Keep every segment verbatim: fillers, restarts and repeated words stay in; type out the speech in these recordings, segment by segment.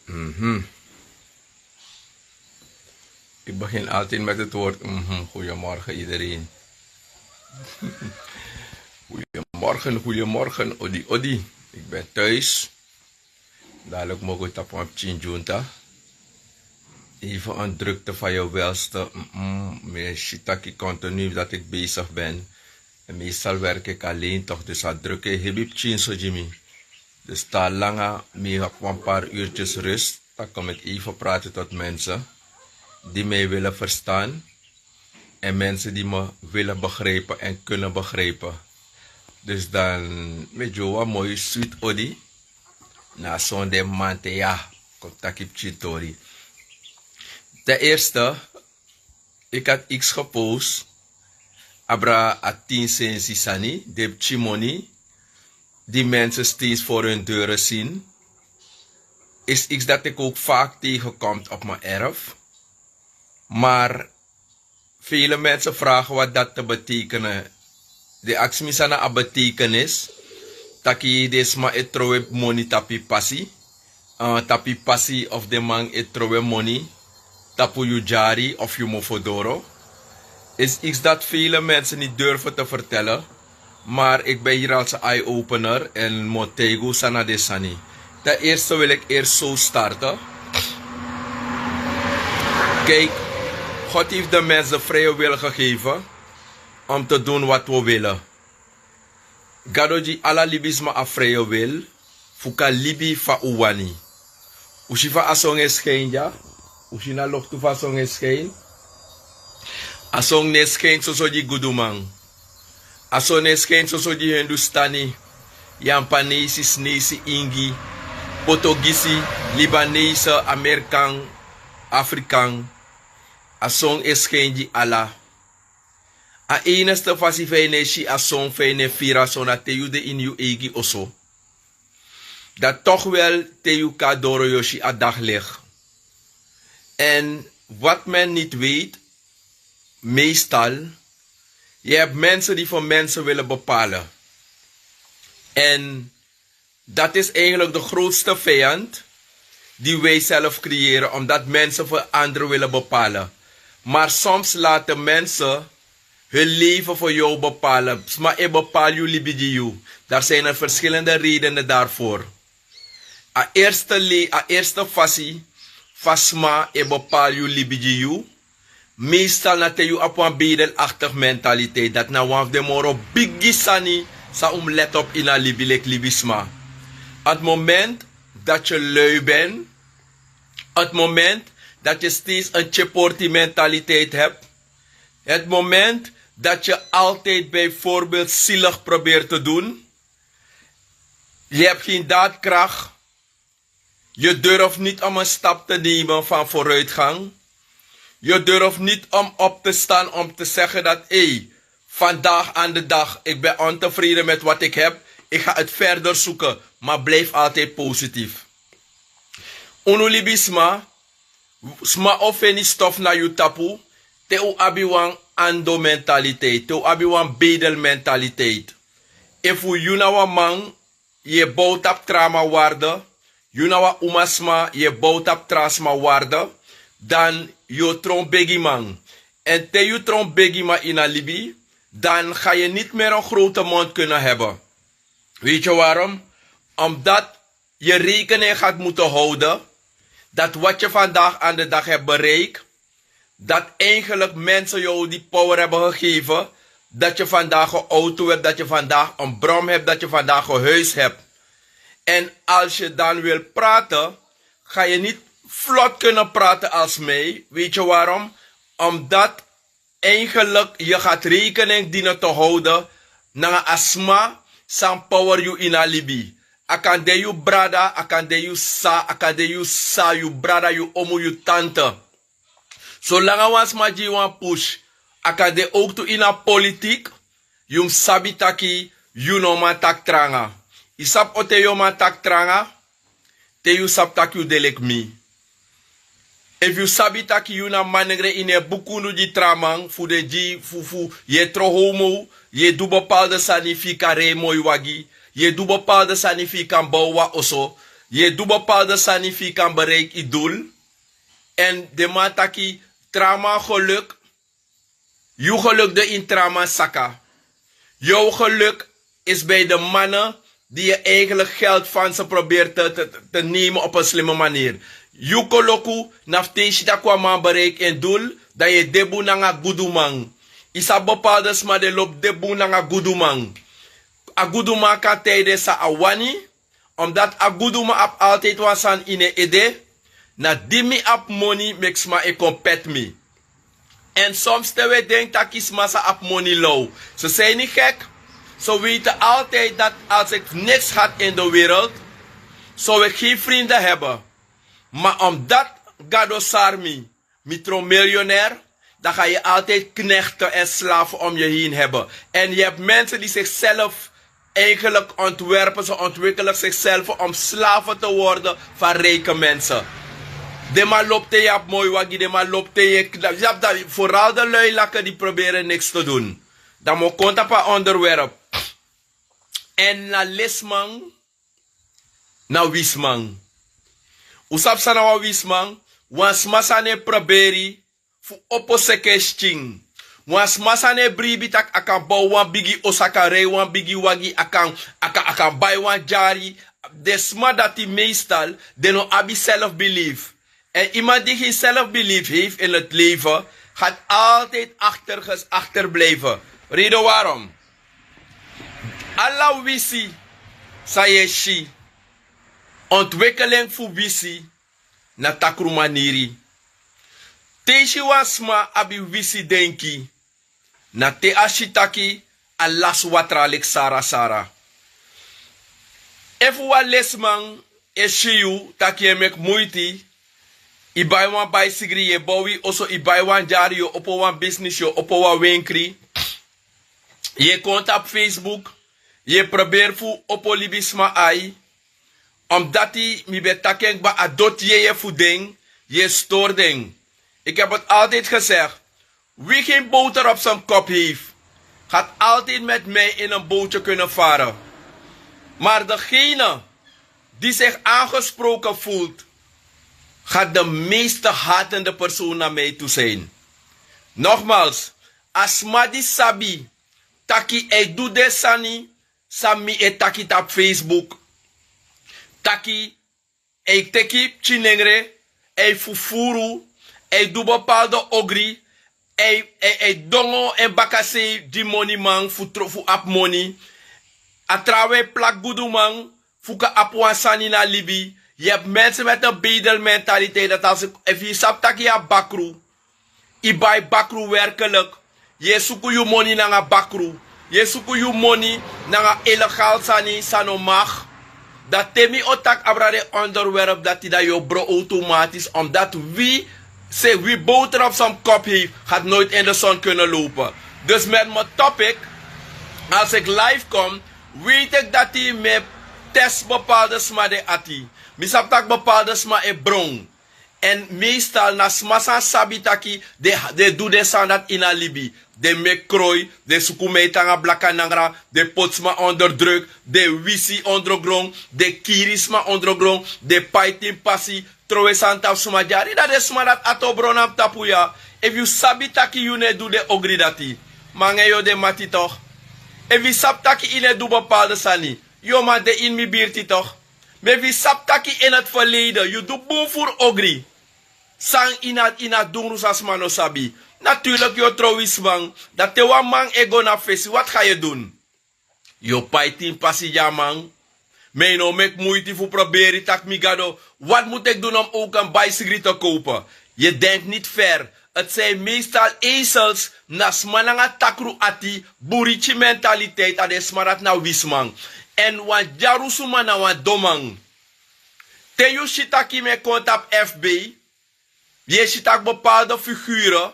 Mhm. Ik begin altijd met het woord mhm. Goedemorgen iedereen. Goedemorgen, goedemorgen, odi, odi. Ik ben thuis. Dadelijk mogen we tappen op Chinjunta. Even een drukte van je welste. Mm, meer shiitake continu dat ik bezig ben. En meestal werk ik alleen toch, dus a druk e hebi pikin so gi mi. Dus ta langa mi heb een paar uurtjes rust, dan kom ik even praten tot mensen die mij willen verstaan en mensen die me willen begrijpen en kunnen begrijpen. Dus dan met jou een mooi sweet odi na zonde mante, ja, kom taki pikin tori. Ten eerste, ik had iets gepost abra a tien sensi sani, den pikin moni die mensen steeds voor hun deuren zien, is iets dat ik ook vaak tegenkom op mijn erf. Maar vele mensen vragen wat dat te betekenen. Den aksi mi san na a betekenis taki den sma e trowe moni tapu yu pasi, eh, tapu yu pasi of den man e trowe moni tapu yu dyari of yu mofodoro. Is iets dat vele mensen niet durven te vertellen, maar ik ben hier als eye-opener en mi o taigi un san na den sani. Ten eerste wil ik eerst zo starten. Kijk, God heeft de mens de vrije wil gegeven om te doen wat we willen. Gado gi ala libisma a vrije wil fu kan libi fa un wani. Un si fa a song e skin dya? Un si na loktu fa a song e skin? A song no e skin soso gi guduman. A song no e skin soso gi Hindustani, Yampanesi, Snesi, Ingi, Potogisi, Libanese, Amerikan, Afrikan. A song e skin gi ala. A enigste fasi fa yu no e si a song, fa yu no e firi a song, na te yu de ini yu eigi oso. Dan toch wel te yu kon doro yu o si a daglicht. En wat men niet weet, meestal, je hebt mensen die voor mensen willen bepalen. En dat is eigenlijk de grootste vijand die wij zelf creëren, omdat mensen voor anderen willen bepalen. Maar soms laten mensen hun leven voor jou bepalen. Sma e bepaal yu, libi gi yu. Daar zijn er verschillende redenen daarvoor. A eerste le-, a eerste fasi fa sma e bepaal yu, libi gi yu, meestal na te yu abi wan bedelaktig mentaliteit. Dat na wan fu den moro bigi sani san un mus let op ini a libi leki libisma. Het moment dat je lui bent, het moment dat je steeds een tjeporti mentaliteit hebt, het moment dat je altijd bijvoorbeeld zielig probeert te doen, je hebt geen daadkracht. Je durft niet om een stap te nemen van vooruitgang. Je durft niet om op te staan om te zeggen dat, hé, vandaag aan de dag, ik ben ontevreden met wat ik heb. Ik ga het verder zoeken, maar blijf altijd positief. Unu libisma, sma o feni stof na yu tapu, te un abi wan ando mentaliteit, te un abi wan bedel mentaliteit. Efu yu na wan man, yu e bow tapu tra man waarde, yu na wan umasma, yu e bow tapu tra sma waarde, dan yu o tron begiman. En te yu tron begiman ini a libi, dan ga je niet meer een grote mond kunnen hebben. Weet je waarom? Omdat je rekening gaat moeten houden dat wat je vandaag aan de dag hebt bereikt, dat eigenlijk mensen jou die power hebben gegeven, dat je vandaag een auto hebt, dat je vandaag een brom hebt, dat je vandaag een huis hebt. En als je dan wil praten, ga je niet vlot kunnen praten als mij. Weet je waarom? Omdat eigenlijk je gaat rekening dienen te houden nanga a sma san power yu ini a libi. A kan de yu brada, a kan de yu sa, a kan de yu sa, yu brada, yu omu, yu tante. Solanga wan sma gi yu wan push, a kan de ook tu ini a politiek, yu mus sabi taki yu no man taki tranga. Yu sabi on ten yu o man taki tranga? Te yu sabi taki yu de leki mi. Efu yu sabi taki yu na manengre ini e bukundu gi tra man, fu den gi fu, fu, yu e tron homo, yu e du bepaalde sani fu yu kan rei moi wagi, yu e du bepaalde sani fu yu kan bow wan oso, Yu e du bepaalde sani fu yu kan bereiki yu dul. Èn den man taki, traman geluk. Yu geluk de ini traman saka. Yu geluk is bij de mannen die je eigenlijk geld van ze probeert te, te, te nemen op een slimme manier. Yu koloku na fu te yu si tak' wan man bereiki en dul, dan yu e de bun nanga guduman. Yu sabi bepaalde sma den lobi de bun nanga guduman. A guduman kan taigi den san a wani. Omdat a guduman abi altijd wan sani ini en ede. Na di mi abi moni meki sma e kon peti mi. Èn soms te wi e denki tak' sma san abi moni low. Ze zijn niet gek. Ze weten altijd dat als ik niks had in de wereld, zou ik geen vrienden hebben. Maar omdat Gado sari mi, mi tron miljonair, dan ga je altijd knechten en slaven om je heen hebben. En je hebt mensen die zichzelf eigenlijk ontwerpen, ze ontwikkelen zichzelf om slaven te worden van rijke mensen. Den man lobi te yu abi moi wagi, den man lobi te yu e kna-, yu abi dan vooral de lui lakken die proberen niks te doen. Dan mi o kon tapu a onderwerp. Èn na lesman, na wisman. Un sabi san na wan wisman? Wan sma san no e proberi fu opo seke skin. Wan sma san no e bribi tak' a kan bow wan bigi oso, a kan rei wan bigi wagi, a kan, a kan, a kan bai wan dyari. Den sma dati meestal, den no abi selfbelief. En iemand die geen zelfbelief heeft in het leven, gaat altijd achterges-, achterblijven. Reden waarom? Ala wisi san yu e si, ontwikkeling fu wisi na takru maniri. Te yu si wan sma abi wisi denki, na te a si taki a lasi watra leki sara sara. Efu wan lesman e si yu tak' yu e meki muiti, yu bai wan baisigri, yu e bow yu oso, yu bai wan dyari, yu e opo wan bisnis, yu e opo wan wenkri, yu e kon tapu Facebook, yu e proberi fu opo libisma ai. Omdati mi ben taki en kba, a doti yeye fu den, yu e stori den. Ik heb het altijd gezegd, wie geen boter op zijn kop heeft, gaat altijd met mij in een bootje kunnen varen. Maar degene die zich aangesproken voelt, gaat de meeste hatende persoon naar mij toe zijn. Nogmaals, a sma di sabi taki a e du den sani san mi e taki tapu Facebook, taki a e teki pikinengre, a e fufuru, a e du bepaalde ogri, a e, a e, a e dongo en bakasei gi moniman fu tro-, fu abi moni. A trawan e plaki guduman fu kan abi wan sani na libi. Yu abi mensen met een bedelmentaliteit, dat als ik, efu yu sabi tak' yu abi bakru, yu bai bakru werkelijk. Yu e suku yu moni nanga bakru. Yu e suku yu moni nanga illegaal sani san no mag. Dan te mi o taki abra den onderwerp dati, dan yu o bron automatisch, omdat wi, se wi boter op zijn kop heeft, gaat nooit in de zon kunnen lopen. Dus met mijn topic, als ik live kom, weet ik dati mi e test bepaalde sma den ati. Mi sabi tak' bepaalde sma e bron. Èn meestal na sma san sabi taki den, den du den sani dati ini a libi. Den meki kroi, den suku meti nanga blaka nangra, den poti sma onder druk, den wisi ondrogron, den kiri sma ondrogron, den pai tin pasi, trowe sani tapu sma dyari. Dan den sma dati ati o bron na mi tapu ya. Efu yu sabi taki yu no e du den ogri dati, mi nanga yu o de mati toch. Efu yu sabi taki yu no e du bepaalde sani, yu o man de ini mi birti toch. Ma efu yu sabi taki in het verleden yu du bun furu ogri, san ini a, ini a dungru san sma no sabi, natuurlijk yu o trow yu sma. Dan te wan man e go na fesi, wat ga yu du? Yu o pai tin pasi gi a man. Ma yu no o meki muiti fu proberi taki: mi Gado, wat moet ik doen om ook een baisigri te kopen? Je denkt niet ver. Het zijn meestal ezels, na sma nanga takru ati, buriki mentaliteit, a den sma dati na wisman. Èn wan dyarusu man na wan don man. Te yu si taki mi e kon tapu F B, yu e si taki bepaalde figure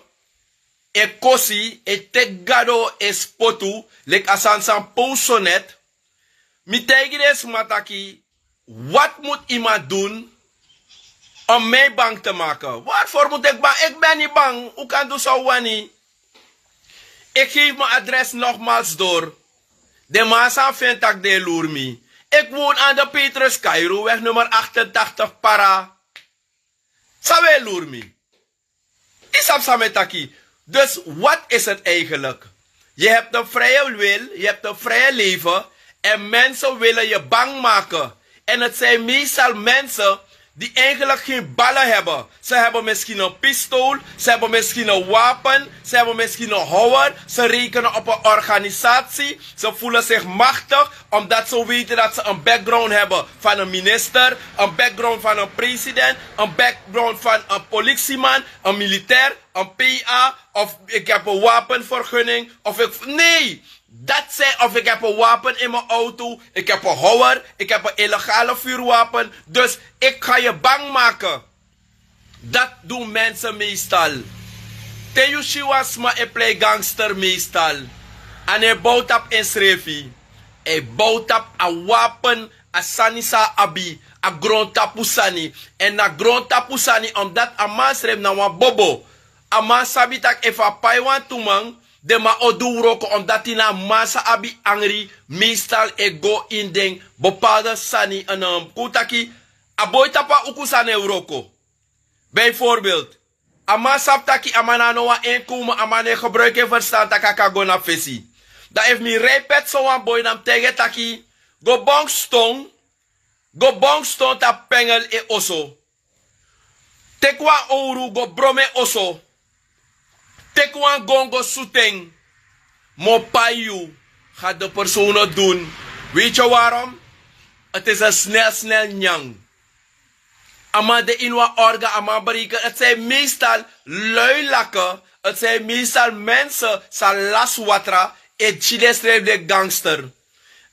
e kosi, e teki Gado e spotu, leki a sani san mi post so net. Mi taigi den sma taki: wat moet iemand doen om mij bang te maken? Waarvoor moet ik bang? Ik ben niet bang. Un kan du san un wani. Ik geef mijn adres nogmaals door. Den man san feni taki den e luru mi, Ik woon aan de Petrus Cairo weg nummer achtentachtig para. Sawe lurmi. Isap same taki. Dus wat is het eigenlijk? Je hebt een vrije wil, je hebt een vrije leven en mensen willen je bang maken. En het zijn meestal mensen die eigenlijk geen ballen hebben. Ze hebben misschien een pistool, ze hebben misschien een wapen, ze hebben misschien een houwer. Ze rekenen op een organisatie. Ze voelen zich machtig omdat ze weten dat ze een background hebben van een minister, een background van een president, een background van een politieman, een militair, een P A, of ik heb een wapenvergunning, of ik. Nee! Dat zijn, of ik heb een wapen in mijn auto, ik heb een houwer, ik heb een illegale vuurwapen. Dus ik ga je bang maken. Dat doen mensen meestal. Te yu si wan sma e plei gangster meestal. A no e bow tapu ensrefi. A e bow tapu a wapen, a sani san a abi, a grontapu sani. Èn na grontapu sani omdat a man srefi na wan bobo. A man sabi tak' efu a pai wantu man, den man o du wroko omdat ini a man sa abi angri, meestal e go ini den bepaalde sani. Kon un taki, a boi tapu a uku san na e wroko. Bijvoorbeeld, a man sabi taki a man na no wan enkomen, a man no e gebruiki en verstan tak' a kan go na fesi. Dan efu mi rij peti sowan boi dan mi taigi en taki, go bong ston, go bong ston tapu pengel en oso. Teki wan owru go brom en oso. Teki wan gon go sutu en. Mi o pai yu. Ga de persone dun. Weet yu warom? Ti is en snel snel nyan. A man de ini wan orga, a man bereken. Ti zijn meestal lui lakken. Ti zijn meestal mensen san lasi watra. E si den srefi den gangster.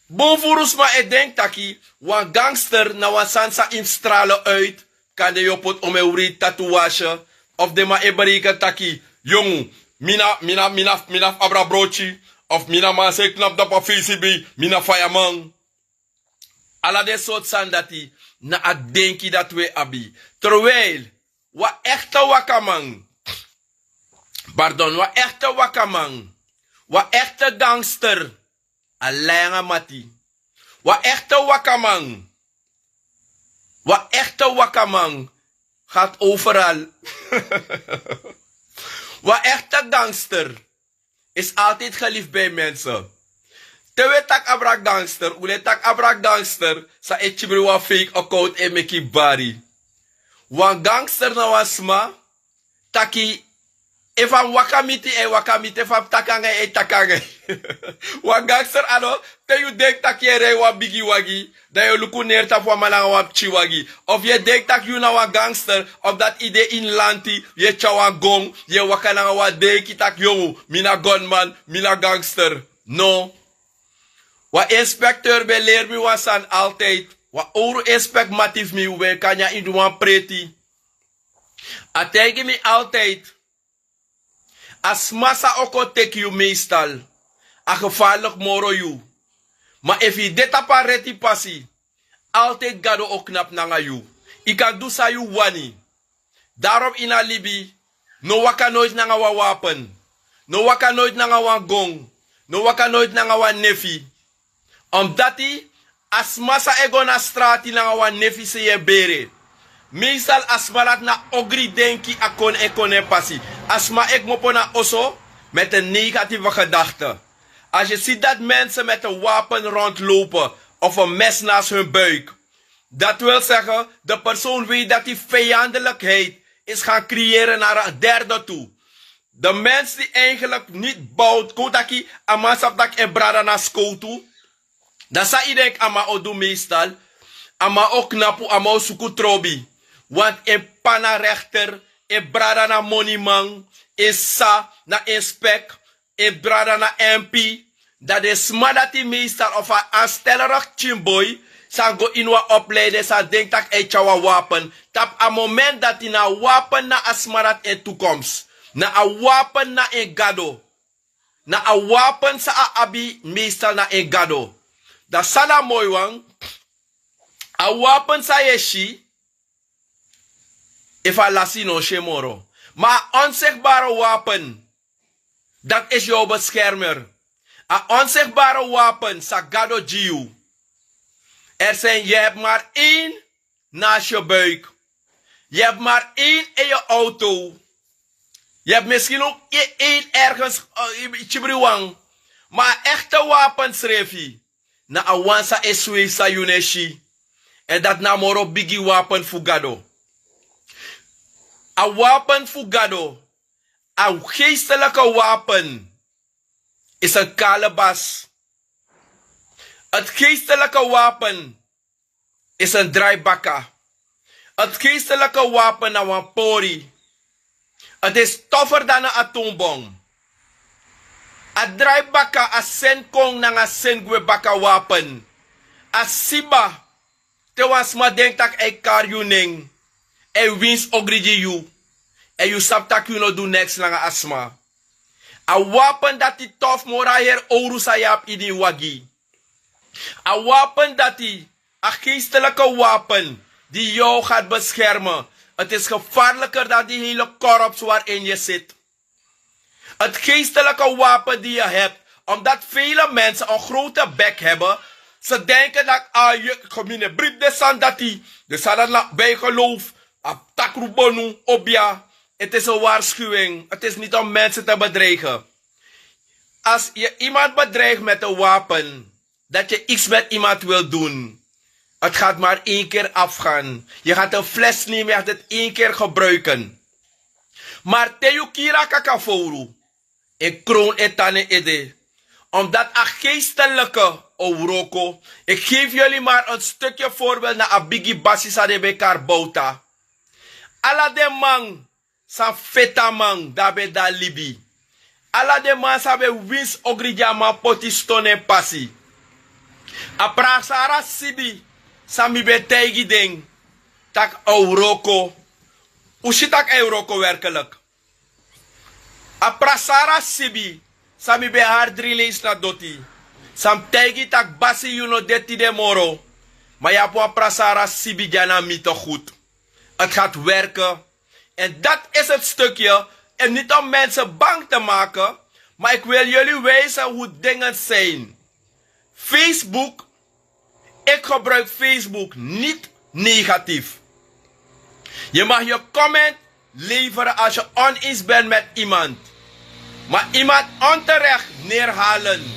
Bun furu sma e denki taki wan gangster na wan sani san yu mus stralen uit. Kande yu o poti omen wreiti tatuwasi. Of den man e bereken taki, yongu, mi na mi na mi na mi na fu abra broti. Of mi na man san e knapu dapu a fesi bei, mi na fayaman. Ala den sortu sani dati na a denki dati un e abi. Terwijl wan ekte wakaman, pardon, wan ekte wakaman, wan ekte gangster, a lai nanga mati. Wan ekte wakaman, wan ekte wakaman gaat overal. Wan ekte gangster is altijd geliefd bij mensen. Te un e taki abra gangster, un e taki abra gangster san e kibri wan fake account e meki bari. Wan gangster na wan sma taki, efu a mus waka miti yu, a e waka miti yu, efu a mus taki nanga yu, a e taki nanga yu. Wan gangster a no, te yu denki tak' yu e rij wan bigi wagi, dan yu o luku neri tapu wan man nanga wan pikin wagi. Of yu e denki tak' yu na wan gangster, of dati yu de ini lanti, yu e tyari wan gon, yu e waka nanga wan denki tak' yongu, mi na gunman, mi na gangster. No. Wan inspekteur ben leri mi wan sani altijd. Wan owru inspekteur mati fu mi, un ben e kon nyan ini wan preti. A taigi mi altijd, a sma san o kon teki yu meestal, a gevaarlijk moro yu. Ma efu yu de tapu a reti pasi, altijd Gado o knapu nanga yu. Yu kan du san yu wani. Daarom ini a libi, no waka noiti nanga wan wapen. No waka noiti nanga wan gon. No waka noiti nanga wan nefi. Omdati a sma san e go na strati nanga wan nefi san yu e bere. Meestal a sma dati na ogri denki a kon e kon na en pasi. A sma e kmopo na oso met een negatieve gedachte. Als je ziet dat mensen met een wapen rondlopen of een mes naast hun buik, dat wil zeggen, de persoon weet dat die vijandelijkheid is gaan creëren naar een derde toe. De mens die eigenlijk niet bouwt, kon taki a man sabi taki en brada na skowtu. Dan san yu denki a man o du meestal? A man o knapu, a man o suku trobi. Want en p'pa na rechter, en brada na moniman, en sisa na inspek, en brada na M P, dan den sma dati meestal of a aanstellerig kinboy san go ini wan opleiding san denki tak' a e tyari wan wapen. Tapu a moment dati na a wapen na a sma dati en toekomst. Na a wapen na en gado. Na a wapen san a abi meestal na en gado. Dan san na a moi wan, a wapen san yu e si, efu a lasi yu no o si en moro. Ma a onzichtbare wapen, dat is jouw beschermer. A onzichtbare wapen san Gado gi yu. Er zijn, je hebt maar één naast je buik. Je hebt maar één in je auto. Je hebt misschien ook één ergens in Chibriwan. Maar echte wapens, Refi, na a wan san e swei san yu no e si. En dat na moro bigi wapen fu Gado. A wapen fu Gado, a geestelijke wapen, is een kalebas. Het geestelijke wapen is een draaibaka. Het geestelijke wapen na wan pori. Het is toffer dan een atoombom. A draaibaka, a sen kon nanga sen gwe baka wapen. A siba, te wan sma denki tak' a e kari yu nen, a e winsi ogri gi yu, èn yu sabi tak' yu no du neks nanga a sma. A wapen dati tofu moro a heri owru san yu abi ini yu wagi. A wapen dati, a geestelijke wapen die jou gaat beschermen. Het is gevaarlijker dan die hele korps waarin je zit. Het geestelijke wapen die je hebt, omdat vele mensen een grote bek hebben, ze denken dat, ah, je gemene brief de sandati, de sandati bijgeloof, a takrubonu, obia. Het is een waarschuwing. Het is niet om mensen te bedreigen. Als je iemand bedreigt met een wapen, dat je iets met iemand wil doen. Het gaat maar één keer afgaan. Je gaat een fles nemen, je gaat het één keer gebruiken. Maar te yu kiri a kakafowru, en kroon e tan na en ede. Omdat a geestelijke o wroko. Ik geef jullie maar een stukje voorbeeld na a bigi basi san de ben e kari Bouta. Ala den man san feti a man di a ben de na libi. Ala den man san ben winsi ogri gi a man poti ston na en pasi. A prasara sibi san mi ben taigi den tak' a o wroko. Un si tak' a e wroko werkelijk. A prasara sibi san mi ben hari dri leisi na doti, san mi taigi tak' basi yu no de tide moro. Ma yu abi wan prasara sibi dya na mi te goed. Het gaat werken. En dat is het stukje. En niet om mensen bang te maken, maar ik wil jullie wijzen hoe dingen zijn. Facebook, ik gebruik Facebook niet negatief. Je mag je comment leveren als je oneens bent met iemand. Maar iemand onterecht neerhalen.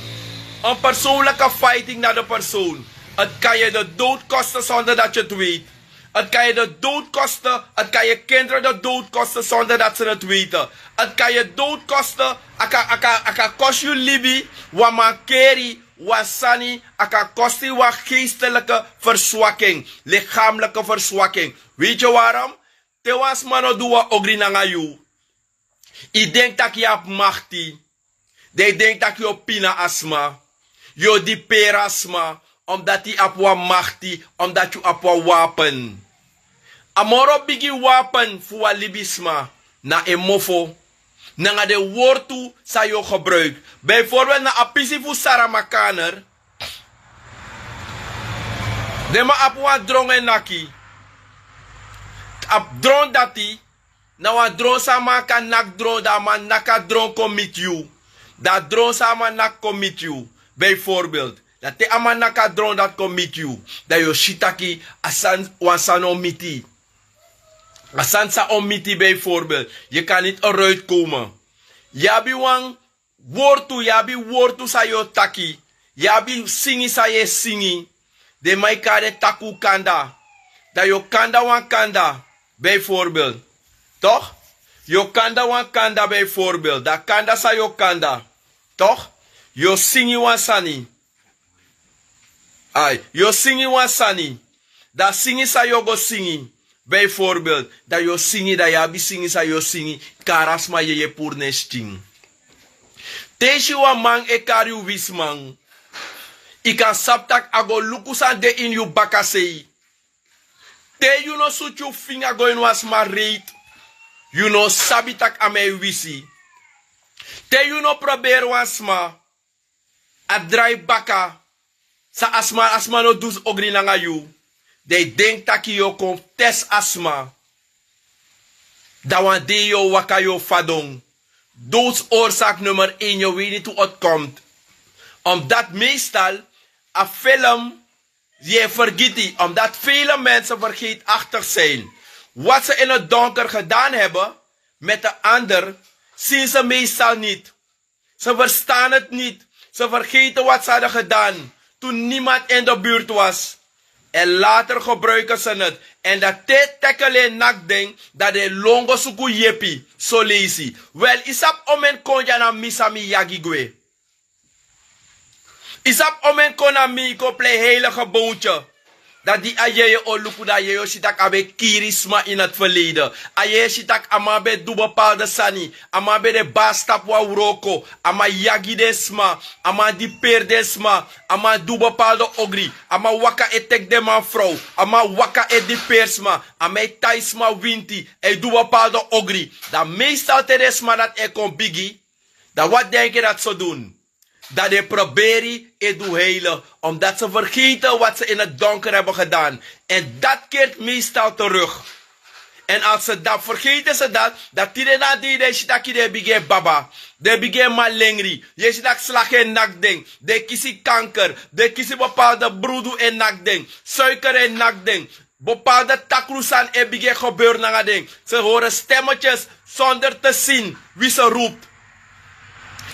Een persoonlijke fighting naar de persoon. Het kan je de dood kosten zonder dat je het weet. Het kan je de dood kosten, het kan je kinderen de dood kosten zonder dat ze het weten. Het kan je dood kosten, a kan, a kan, a kan kosti yu libi, wan mankeri, wan sani, a kan kosti yu wan geestelijke verzwakking, lichamelijke verzwakking. Weet je waarom? Te wan sma no du wan ogri nanga yu, yu denki tak' yu abi makti. Dan yu denki tak' yu o pina a sma, yu o diperi a sma, omdati yu abi wan makti, omdati yu abi wan wapen. A moro bigi wapen fu wan libisma na en mofo, nanga den wortu san yu o gebruiki. Bijvoorbeeld na a pisi fu Saramakaner, den man abi wan dron e naki. A dron dati na wan dron san a man kan naki dron, dan a man naki a dron kon miti yu. Dan a dron san a man naki kon miti yu, bijvoorbeeld, dan te a man naki a dron dati kon miti yu, dan yu o si taki a sani, wan sani o miti. A sani san o miti, bijvoorbeeld, yu kan niti eruit komen. Yu abi wan wortu, yu abi wortu san yu o taki, yu abi singi san yu e singi. Den man e kari en takuu kanda. Dan yu o kanda wan kanda, bijvoorbeeld. Toch? Yu o kanda wan kanda, bijvoorbeeld. Dan a kanda san yu o kanda, toch, yu o singi wan sani. Ai, yu o singi wan sani. Dan a singi san yu o go singi, bijvoorbeeld, dan yu o singi, dan yu abi singi san yu o singi, kari a sma yeye puru na en skin. Te yu si wan man e kari yu wisiman, yu kan sabi tak' a go luku san de ini yu bakasei. Te yu no sutu yu finga go ini wan sma reiti, yu no o sabi tak' a man e wisi. Te yu no proberi wan sma, a drai baka, san a sma, a sma no du ogri nanga yu, dan yu denki tak' yu o kon tesi a sma. Dan wan dei yu o waka, yu o fadon. Doodsoorzaak nummer één, yu o wini tu ontkomt. Omdat meestal a film Ye vergiti, omdat vele mensen vergeetachtig zijn. Wat ze in het donker gedaan hebben met de ander, zien ze meestal niet. Ze verstaan het niet. Ze vergeten wat ze hadden gedaan toen niemand in de buurt was. En later gebruiken ze het. En dat te tekelen nakding dat de longo suku yepi. Solesi. Wel, isap omen kondja na misa mi yagigwe. Isap omen kon na mi kon plei heilige boontje. Dat di a yeye o luku, dan a yeye o si tak' a ben kiri sma in het verleden. A yeye si tak' a man ben du bepaalde sani. A man ben de basi tapu wan wroko. A man yagi den sma. A man diperi den sma. A man du bepaalde ogri. A man waka e teki den man frow. A man waka e diperi sma. A man e tai sma winti. A e du bepaalde ogri. Dan meestal te den sma dati e kon bigi, dan wat denki dati so dun? Dat de proberi e du heile, omdat ze vergeten wat ze in het donker hebben gedaan. En dat keert meestal terug. En als ze dat vergeten, ze dat, dat tide na die de sitaki de bige baba, de bige malengri, je ziet dat slag en nakding, de kisi kanker, de kisi bepaalde broedu en nakding, suiker en nakding. Bepaalde takrusan e bigin gebeur nanga den. Ze horen stemmetjes zonder te zien wie ze roept.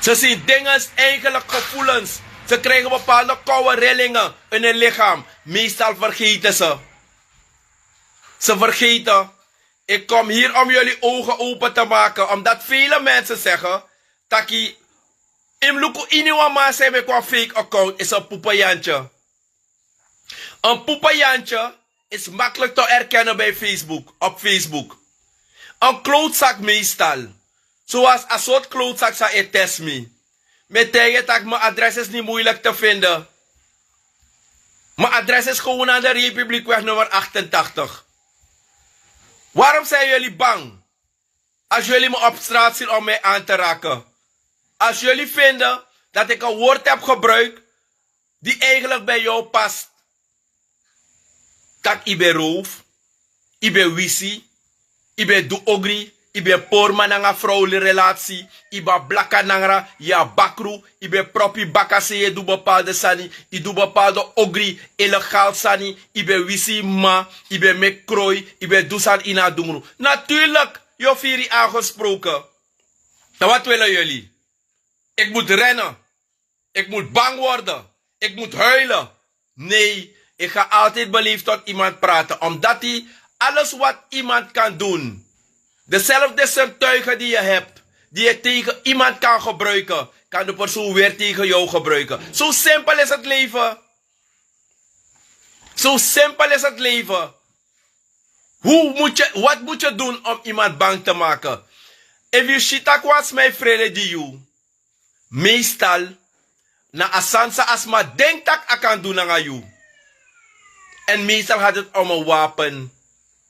Ze zien dingen, eigenlijk gevoelens. Ze krijgen bepaalde koude rillingen in hun lichaam. Meestal vergeten ze. Ze vergeten. Ik kom hier om jullie ogen open te maken, omdat vele mensen zeggen: taki, im luku ini wan man sei meki wan fake account is een poepejantje. Een poepejantje is makkelijk te herkennen bij Facebook, op Facebook. Een klootzak meestal. Zoals a soort klootzak san e test mi. Mi e taigi tak' mijn adres is niet moeilijk te vinden. Mijn adres is gewoon aan de Republiekweg nummer achtentachtig. Waarom zijn jullie bang als jullie me op straat zien om mij aan te raken? Als jullie vinden dat ik een woord heb gebruikt die eigenlijk bij jou past. Tak' i ben roof, i ben wisi, i ben du ogri, i ben pori man nanga frow relasi, i ben blaka nangra, yu abi bakru, i ben propi bakasei, e du bepaalde sani, i du bepaalde ogri, illegaal sani, i ben wisi mama, i ben meki kroi, i ben du sani ini a dungru. Natuurlijk, yu o firi aangesproken. Dan wat willen jullie? Ik moet rennen. Ik moet bang worden. Ik moet huilen. Nee, ik ga altijd beleefd tot iemand praten, omdat hij alles wat iemand kan doen, dezelfde zintuigen die je hebt, die je tegen iemand kan gebruiken, kan de persoon weer tegen jou gebruiken. Zo simpel is het leven. Zo simpel is het leven. Hoe moet je, wat moet je doen om iemand bang te maken? Efu yu si tak' wan sma e frede gi yu, meestal na a sani san a sma denki tak' a kan du nanga yu. En meestal gaat het om een wapen,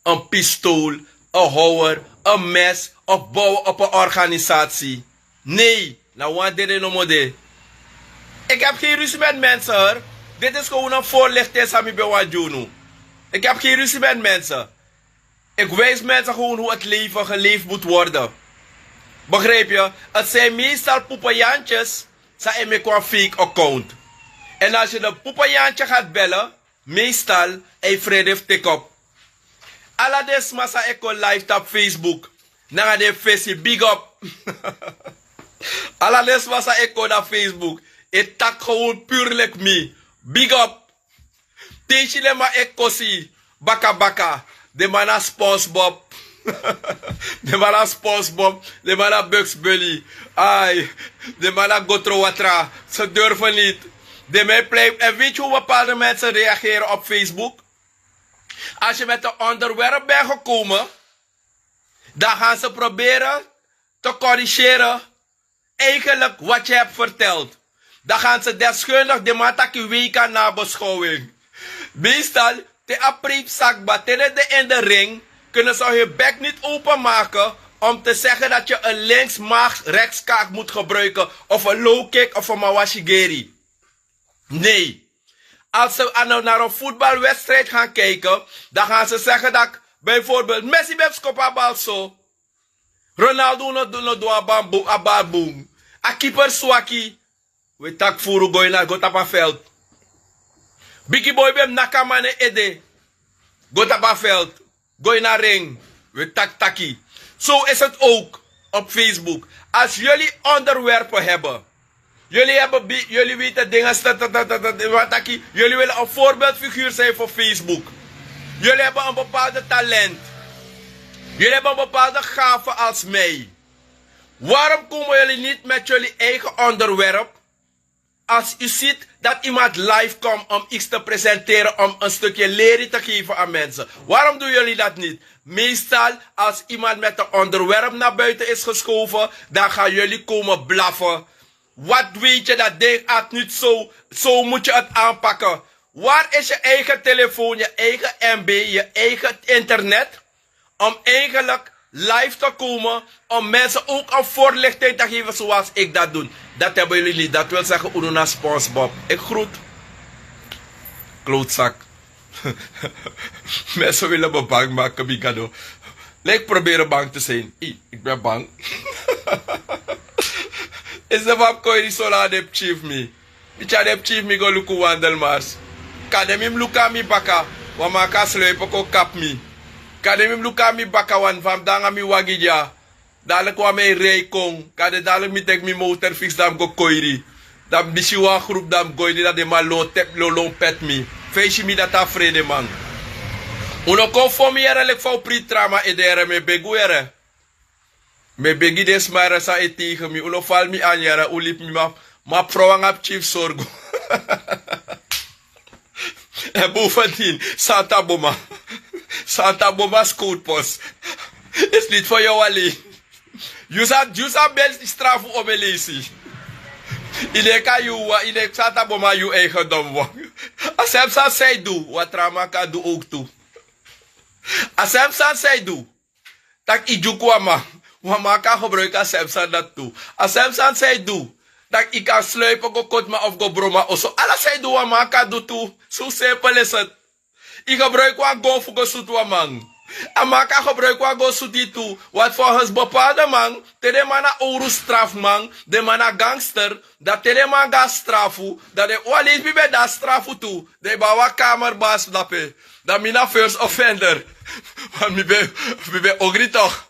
een pistool, een houwer, een mes of bouwen op een organisatie. Nee, na wan dede nomo de. Ik heb geen ruzie met mensen, hoor. Dit is gewoon een voorlichting san mi ben wani gi unu. Ik heb geen ruzie met mensen. Ik wijs mensen gewoon hoe het leven geleefd moet worden. Begrijp je? Het zijn meestal poepejantjes san e meki wan fake account. En als je de poepejantje gaat bellen, meestal hij frede fu teki op. Ala den sma san e kon live tapu Facebook nanga den fesi, big up. Ala den sma san e kon na Facebook, e taki gewoon puur leki mi. Big up. Te yu si den man e kosi baka baka, den man na SpongeBob. Den man na SpongeBob, den man na Bugs Bunny. Ai, den man na Gotro Watra. Ze durven niet. Den man e plei. En weet je hoe bepaalde mensen reageren op Facebook? Als je met een onderwerp bent gekomen, dan gaan ze proberen te corrigeren eigenlijk wat je hebt verteld. Dan gaan ze deskundig, den man taki, weken nabeschouwing. Meestal, te a preep saki, te den de in de ring, kunnen ze hun bek niet openmaken om te zeggen dat je een links, maar rechtskaak moet gebruiken of een low kick of een mawashigeri. Nee. Als ze aan, naar een voetbalwedstrijd gaan kijken, dan gaan ze zeggen dat bijvoorbeeld Messi ben fu skopu a bal so. Ronaldo no, no du a bal bun, a bal bun. A keeper swaki. We taki furu go ini a, go tapu a veld. Bigi boi ben mus naki a man na en ede. Go tapu a veld. Go ini a ring. We taki taki. So is het ook op Facebook. Als jullie onderwerpen hebben. Jullie hebben bi- jullie weten dingen. Wat taki. Jullie willen een voorbeeldfiguur zijn voor Facebook. Jullie hebben een bepaalde talent. Jullie hebben een bepaalde gave als mij. Waarom komen jullie niet met jullie eigen onderwerp? Als u ziet dat iemand live komt om iets te presenteren, om een stukje lering te geven aan mensen, waarom doen jullie dat niet? Meestal als iemand met een onderwerp naar buiten is geschoven, dan gaan jullie komen blaffen. Wat weet je dat ding at niet zo, zo moet je het aanpakken. Waar is je eigen telefoon, je eigen M B, je eigen internet? Om eigenlijk live te komen, om mensen ook een voorlichting te geven zoals ik dat doe. Dat hebben jullie niet. Dat wil zeggen, unu na SpongeBob. Ik groet. Klootzak. Mensen willen me bang maken, Bigado. Lijkt proberen bang te zijn. I, ik ben bang. Is de map kon je niet zo laat heb chief me. Mi tyari den pikin fu mi go luku wandelmars. Kande mi mus luku na mi baka, wan man kan sluipi kon kapu mi. Kande mi mus luku na mi baka, wan fa mi de nanga mi wagi dya. Dadelijk wan man e rei kon, kande dadelijk mi teki mi motor fiksi, dan mi go koiri. Dan mi disi wan grupu, dan mi go ini, dan den man lon tep, lon, lon peti mi. Fa yu si mi dati, a fredeman. Un no kon fon mi yere leki fa un priti tra man ede yere, mi e begi un yere. Mi e begi den sma yere san e tegen mi. Un no fali mi an yere, un libi mi, ma, ma frow nanga pikin fu sorgu. En bovendien, Santa Boma. Santa Boma scootpost is niet voor jou alleen. Yu sa, yu sa ben strafu omelesi. Yu denki a yu wan, yu denki Santa Boma yu eigendom wan. A sem sani san yu du, wan tra man kan du ook tu. A sem sani san yu du. Tak' yu dyuku wan man, wan man kan gebruiki a sem sani dati tu. A sem sani san yu du. Tak' yu kan sluipi go koti man of go bron man oso. Ala san yu du wan man kan du tu. So simpel is het. Yu gebruiki wan gon fu go sutu wan man. A man kan gebruiki wan gon sutu yu tu. Want volgens bepaalde man, te den man na owru strafuman, den man na gangster, dan te den man go na strafu, dan den, wan leisi mi ben de na strafu tu. Dan yu ben abi wan kamerbasi dape. Dan mi na first offender. Want mi ben, mi ben ogri toch.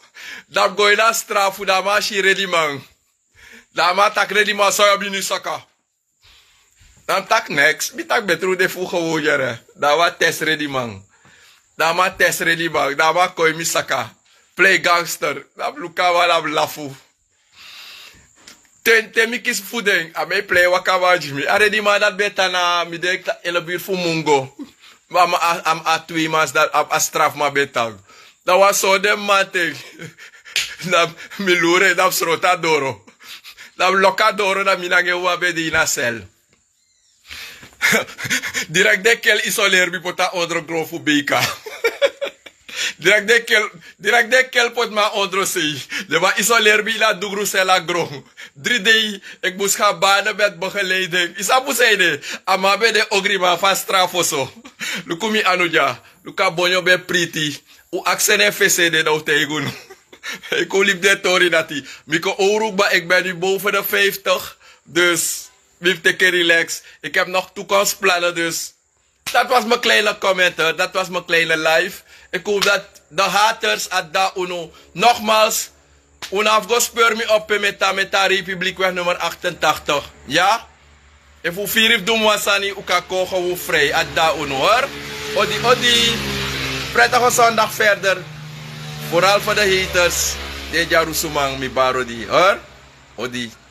Dan mi go ini a strafu, dan a man si rediman. Dan a man taki: "Rediman, san yu abi ini yu saka?" Dan mi taki: "Niks." Mi taki: "Betru de fu gewoon yere." Dan a man tesi rediman. Dan a man tesi rediman. Dan a man kon ini mi saka. Plei gangster. Dan mi luku a man, dan mi lafu. Te, te mi kisi fu den, a man e plei waka man gi mi. A rediman dati ben tan na, mi denki, a ini a buurt fu Mungo. Ma, ma a, a, a twee man dati, a, a strafuman ben tan. Dan wan so den man ten. Dan mi luru en, dan mi sroto a doro. Dan mi loko a doro, dan mi nanga en wawan ben de ini a sel. Direct den kel isoleri mi poti na ondro gron fu Beika. Direct den kel, direct den kel poti mi na ondro sei. Den man isoleri mi ini a dugru sel na gron. Dri dei, ik moest gaan baden met begeleiding. Yu sabi san ede? A man ben de ogriman fu a strafu oso. Luku mi anu dya. Luku a bonyo ben priti. Un aksi en na en fesi ede, dan un taigi unu. Yu kon libi den tori dati. Mi kon owru kba, ik ben nu boven de vijftig. Dus mi mus teki en relax. Ik heb nog toekomstplannen, dus dat was mijn kleine comment, hè. Dat was mijn kleine live. Ik hoop dat de haters a dati na unu. Nogmaals, un no abi fu go spori mi op pe mi e tan, mi e tan Republiekweg nummer achtentachtig. Ja? Efu un firi fu du mi wan sani, un kan kon gewoon vrij. A dati na unu, hoor. Odi, odi. Prettige zondag verder. Vooral voor de haters. Den dyarusuman, mi bari odi, hoor. Odi.